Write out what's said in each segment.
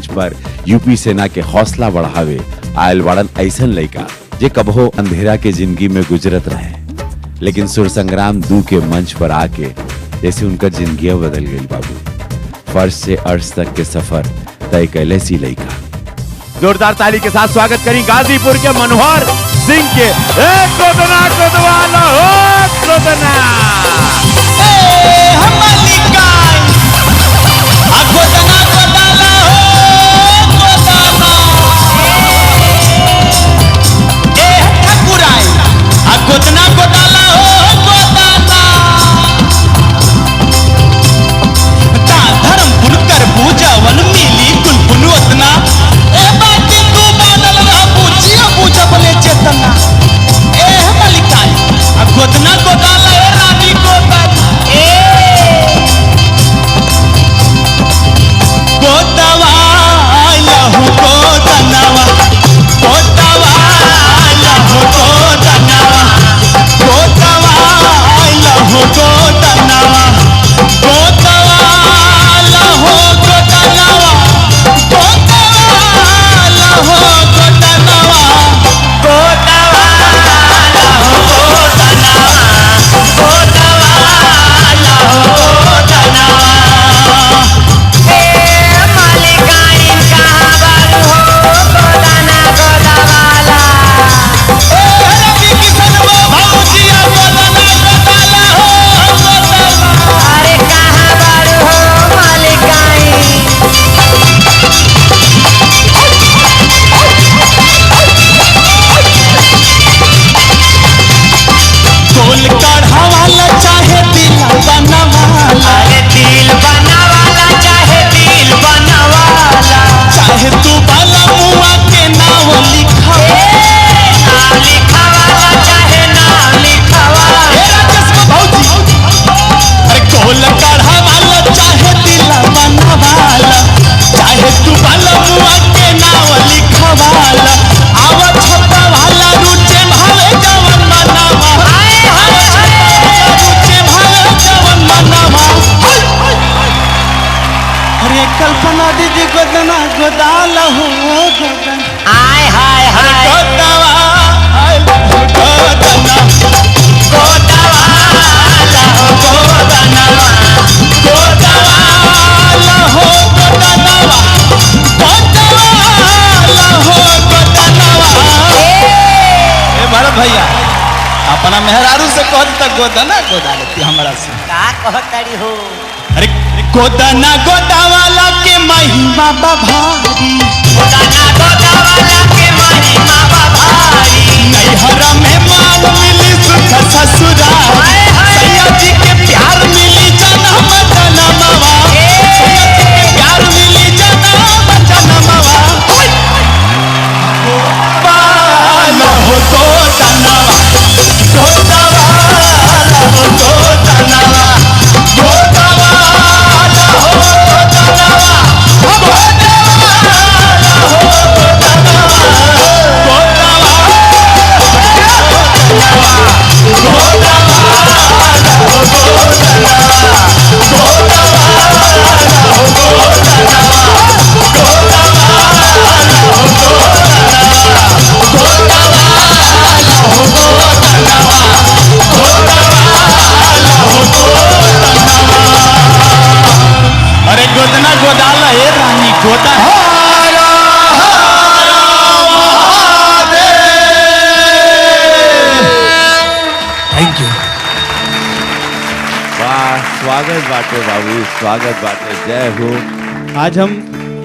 मंच पर यूपी सेना के हौसला बढ़ावे आयल बाड़न ऐसन लड़का जे कबहो अंधेरा के जिंदगी में गुजरत रहे, लेकिन सुर संग्राम 2 के मंच पर आके जैसे उनका जिंदगी बदल गई। बाबू फर्श से अर्श तक के सफर तय कैले सी लड़का। जोरदार ताली के साथ स्वागत करी गाजीपुर के मनोहर सिंह के। ए गोदना गोदवाला हो गोदना। ए हम मालिकाई, आ गोदना गोदाला हो गोदना। ए ठाकुराई, आ गोदना गोदाला हो गोदना। दान धर्म पुन कर पूजावन मिली कुल पुन ओतना। ए बाकी तू बादल रह पूजिया पूजा बोले चेतना। ए मालिकाई, आ गोदना गोदाला ए रानी गोदना। ए गोदवाला हो गोदनावा, गोदवाला हो गोदनावा, गोदवाला हो गोदनावा, गोदवाला हो गोदनावा, गोदवाला हो गोदनावा, गोदवाला हो गोदनावा, गोदवाला हो गोदनावा। ए मालिकाइन कहाँ बारू हो गोदना गोदवाला। ए रवि किशन वो भौजिया गोदना गोदाला हो गोदना। अरे कहाँ बारू हो मालिकाइन। गोल कढ़ावाला चाहे दिल बनवाला, अरे दिल बनावाला चाहे दिल बनावाला। चाहे तू बाला मुआ के नाम लिखा। नाम लिखावाला चाहे नाम लिखावाला। ए राजेश को भौजी, अरे गोल कढ़ावाला चाहे दिल बनवाला, चाहे तू बाला मुआ के नाम लिखवाला। आवा छपवाला रुचे भावे जवन मनावा, हाय हाय हाय। रुचे भावे जवन मनावा। अरे कल्पना दीदी गोदना गोदाला हो गोदना। आय हाय अरे हाय। गोदवाला हो गोदना, गोदवाला हो गोदनावा। गोदवाला हो गोदनावा, गोदवाला हो गोदनावा। ए भरत भैया, अपना मेहरारू से कह तक गोदना गोदा लेती हमरा से। का कहतारी हो? अरे गोदना गोदावाला के महिमा बभारी, गोदना गोदवाला के महिमा भारी। नैहरा में माल मिली सुख ससुराल, हाय हाय। सैया जी के प्यार मिली जनम जनमवा, सैया जी के प्यार मिली जनम जनमवा। बाला हो गोदनावा, गोदवाला हो गोदनावा, गोदवाला हो गोदनावा, गोदवाला हो गोदनावा, अरे गोदना गोदाला हे रानी गोदा। Thank you. वाह, स्वागत बाटे बाबू, स्वागत बाटे, जय हो। आज हम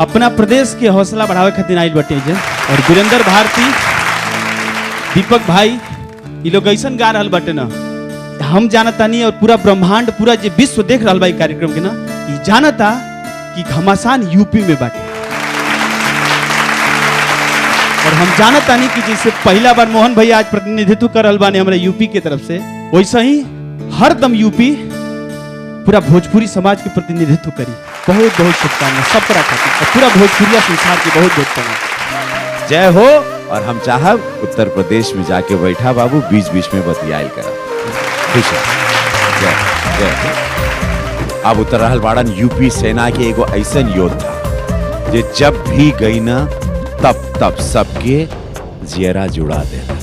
अपना प्रदेश के हौसला बढ़ावे खातिर आइल बटे जे। और वीरेंद्र भारती, दीपक भाई, ये लोग ऐसन गा रहल बटे ना, हम जानतानी और पूरा ब्रह्मांड, पूरा जे विश्व देख रहल बा ई कार्यक्रम के ना, ई जानता कि घमासान यूपी में बाटे। और हम जानतानी कि जैसे पहला बार मोहन भैया आज प्रतिनिधित्व कर रहल बानी हमारे यूपी के तरफ से, वैसे ही हरदम यूपी पूरा भोजपुरी समाज के प्रतिनिधित्व करी। बहुत बहुत शुभकामना सब तरह खातिर और पूरा भोजपुरिया संसार के बहुत बहुत प्रणाम। जय हो। और हम चाहब उत्तर प्रदेश में जाके बैठा बाबू, बीच बीच में बतियाइल करब। खुश रह। जय जय। अब उतर रहल बाड़न यूपी सेना के एगो ऐसन योद्धा जे जब भी गई ना तब तब सबके जियरा जुड़ा देना।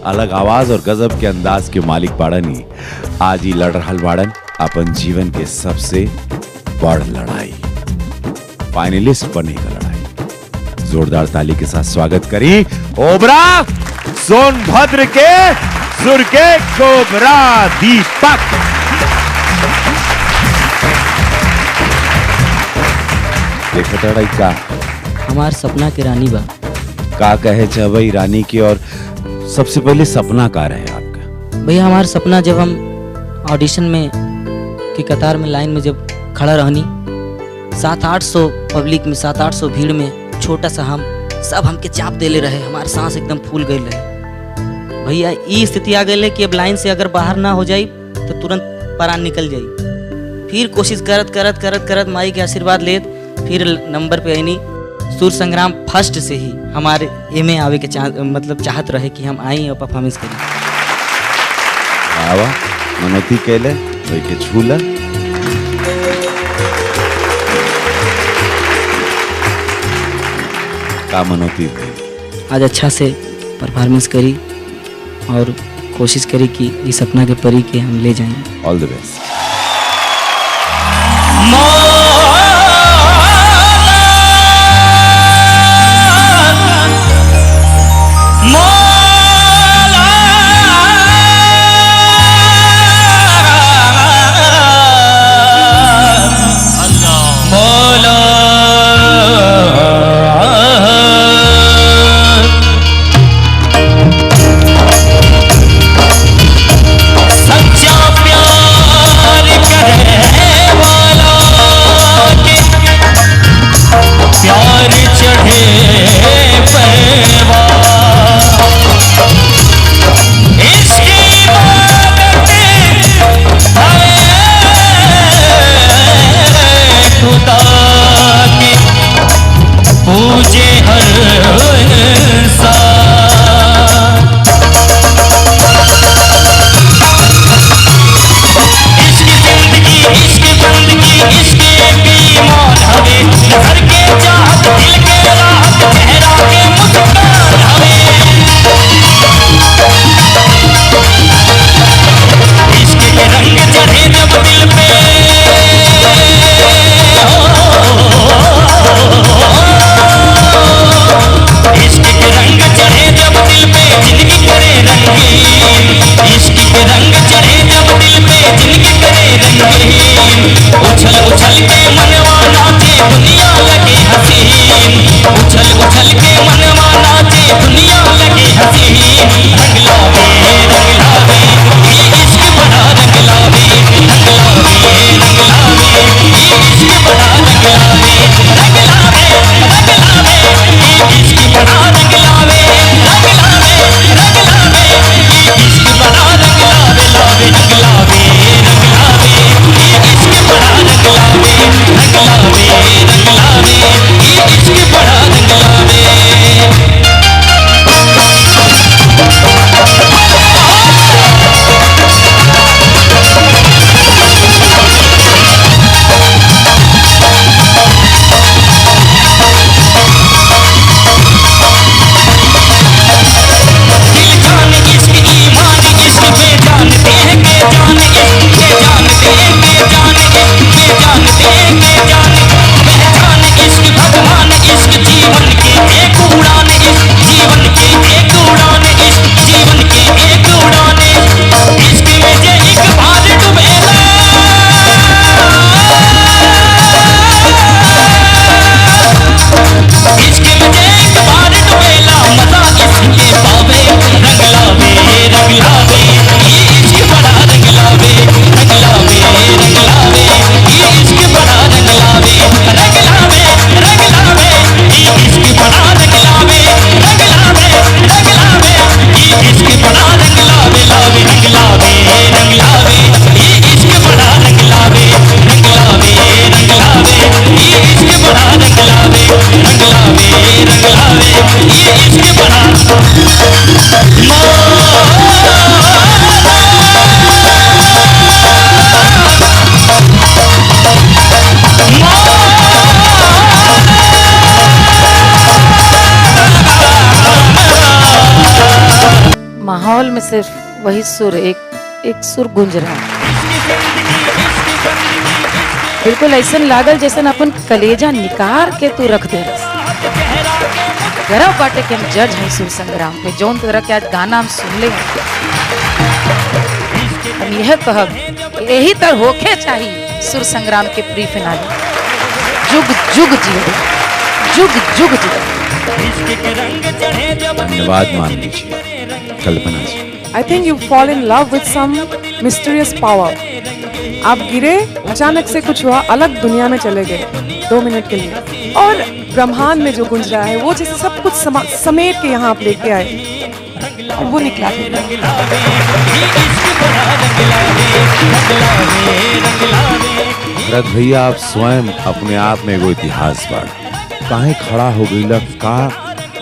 अलग आवाज और गजब के अंदाज के मालिक बाड़न ही आज ही लड़ रहल बाड़न अपन जीवन के सबसे बड़ लड़ाई, फाइनलिस्ट बने का लड़ाई। जोरदार ताली के साथ स्वागत करी ओबरा सोनभद्र के सुर के कोबरा दीपक। देखो तड़ाई का हमार सपना के रानी बा। का कहे चाहबई रानी की, और सबसे पहले सपना का रहे आपका? भैया हमार सपना जब हम ऑडिशन में की कतार में लाइन में जब खड़ा रहनी 700-800 पब्लिक में 700-800 भीड़ में छोटा सा हम सब हमके चाप देले रहे, हमार सांस एकदम फूल गई रहे। भैया ये स्थिति आ गई कि अब लाइन से अगर बाहर ना हो जाई तो तुरंत परान निकल जाई। फिर कोशिश करत करत करत करत माई के आशीर्वाद लेत फिर नंबर पे आईनी। सुर संग्राम फर्स्ट से ही हमारे एमे आवे के मतलब चाहत रहे कि हम आई और परफॉर्मेंस करें। आवा मनोती कैले वही के झूला। का मनोती भाई? आज अच्छा से परफॉर्मेंस करी और कोशिश करी कि इस सपना के परी के हम ले जाएंगे। All the best. सच्चा प्यार करे वाला। माहौल में सिर्फ वही सुर, एक एक सुर गूंज रहा है। बिल्कुल ऐसा लागल जैसन अपन कलेजा निकाल के तू रख दे। गर्व बाटे के हम जज हैं सुर संग्राम पे, जौन तरह के आज गाना हम सुन ले, हम यह कहब यही तर होके चाहिए सुर संग्राम के प्री फिनाले। जुग जुग जियो, जुग जुग जियो। धन्यवाद मान लीजिए Kalpana ji. I think you fall in love with some mysterious power. आप गिरे, अचानक से कुछ हुआ, अलग दुनिया में चले गए 2 मिनट के लिए, और ब्रह्मांड में जो गूंज रहा है वो जैसे सब कुछ समेट के यहाँ आप लेके आए और वो निकला। भरत भैया, आप स्वयं अपने आप में एगो इतिहास बाड़। काहे खड़ा हो गई, का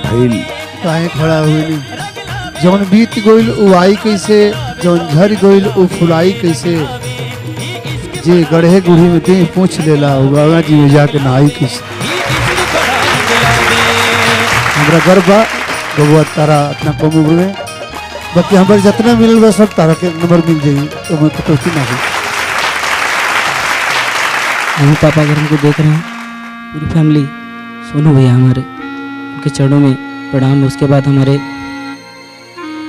भइल? काहे खड़ा हुई? जौन बीत गइल उ आई कैसे, जौन झर गइल उ फुलाई कैसे, जे गढ़े गुढ़ी में देह पूछ लेला उ गंगा जी में जाके नहाई कैसे। हमरा गर्व बा बबुआ तारा इतना कम उम्र में, बाकी हमारे जितना मिलल बा सब तारा के नंबर मिल जाई, तो मैं कटौती ना हुई। मम्मी पापा अगर हमको देख रहे हैं, पूरी फैमिली, सोनू भैया हमारे, उनके चरणों में प्रणाम। उसके बाद हमारे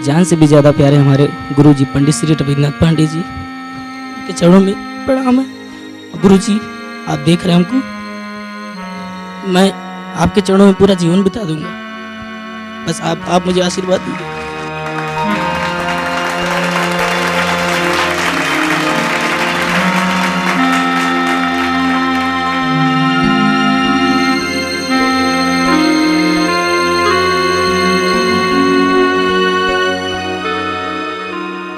जान से भी ज़्यादा प्यारे हमारे गुरु जी पंडित श्री रविन्द्रनाथ पांडे जी, उनके चरणों में प्रणाम है। गुरु जी आप देख रहे हैं हमको, मैं आपके चरणों में पूरा जीवन बिता दूंगा, बस आप मुझे आशीर्वाद दीजिए।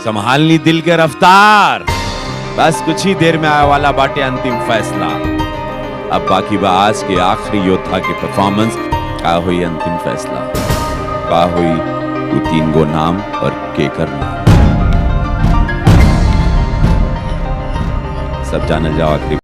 संभालनी दिल के रफ्तार, बस कुछ ही देर में आने वाला बाटे अंतिम फैसला। अब बाकी बा आज के आखिरी योद्धा के परफॉर्मेंस। का हुई अंतिम फैसला, का हुई वो 3 गो नाम और केकर नाम, सब जानल जाओ आखिरी।